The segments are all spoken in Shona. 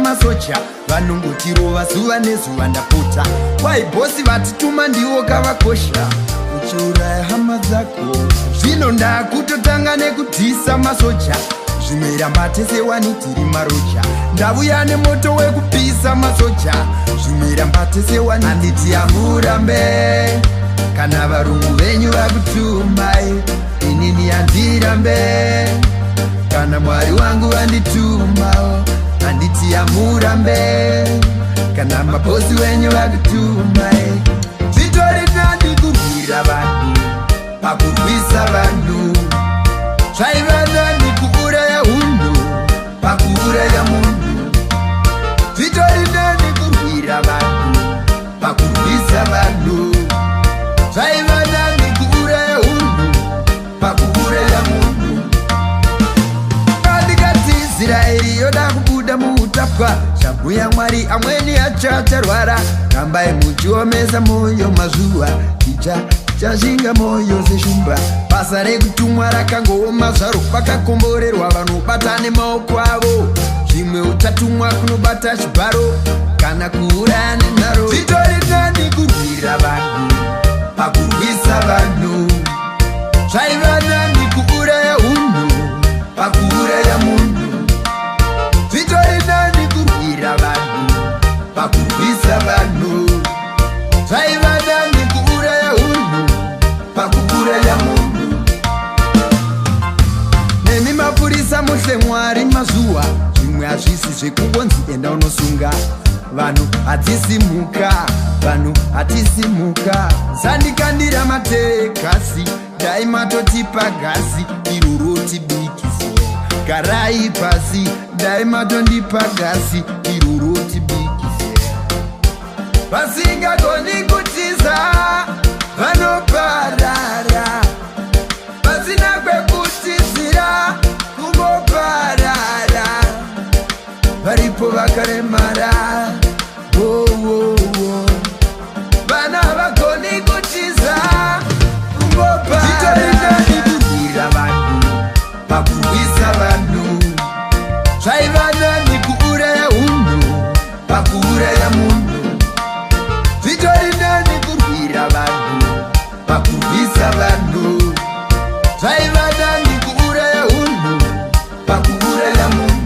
masoja vanongotirova zuva nezuva ndapota. Kwai bhosi vatituma ndiwo kavakosha uchiuraya hama dzako. Zvino ndakutotanga nekudhisa masoja zvimwe ramba tese wani tiri maroja. Ndavuya nemoto wekupisa masoja zvimwe ramba tese wani. Handiti hamurambe kana varungu venyu vakutumai, inini handirambe kana Mwari wangu vanditumao. Handiti hamurambe kana mabhosi wenyu vakutumai. Zvitori nani kurwira vanhu pakurwisa vanhu, zvaiva nani kuuraya hunhu pakuuraya munhu. Zvitori nani kurwira vanhu pakurwisa vanhu, zvaiva nani kuuraya hunhu pakuuraya munhu. Ndikati Israeri yoda kubuda muutapwa, shamhu Mwari amweni acho acharwara. Rambai muchiomesa moyo mazuva, tichashinga moyo seshumba. Basa rekutumwa rakangooma zvaro, vakakomborerwa vanobata nemaoko avo. Zvimwe uchatumwa kunobata chibharo kana kuuraya nenharo. Zvitori nani kurwira vanhu pakurwisa vanhu, zvaiva nani kuuraya hunhu pakuuraya munhu. Zvitori nani kurwira vanhu pakurwisa vanhu, zvaiva nani kuuraya hunhu pakuuraya munhu. Nemi mapurisa muhle Mwari mazuva, zvimwe hazvisi zvekungonzi enda unosunga vanhu. Hadzisi mhuka vanhu, hatisi mhuka. Sandikandira matekasi, dai matotipa gasi iroro tibikise. Garai pasi, dai matondipa gasi iroro tibikise. Vasingagoni kutiza vanoparara, vasina kwekutizira kungoparara, varipo vakaremara. Oh, oh, oh. Vana havagoni kutiza kungoparara. Kurwira vanhu pakurwisa vanhu, zvaiva nani kuuraya hunhu pakuuraya munhu. Zvitori nani kurwira vanhu pakurwisa vanhu, zvaiva nani kuuraya hunhu pakuuraya munhu.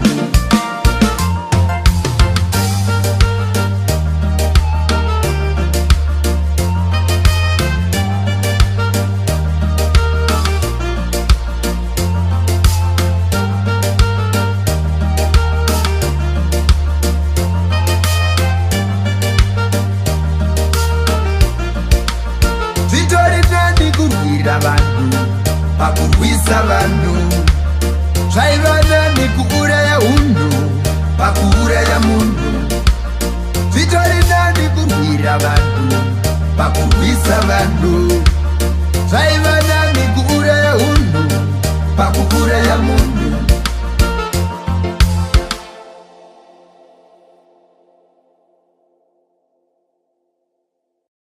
Zvitori nani kurwira vanhu pakurwisa vanhu, zvaiva nani kuuraya hunhu pakuuraya munhu. Zvitori nani kurwira vanhu pakurwisa vanhu, zvaiva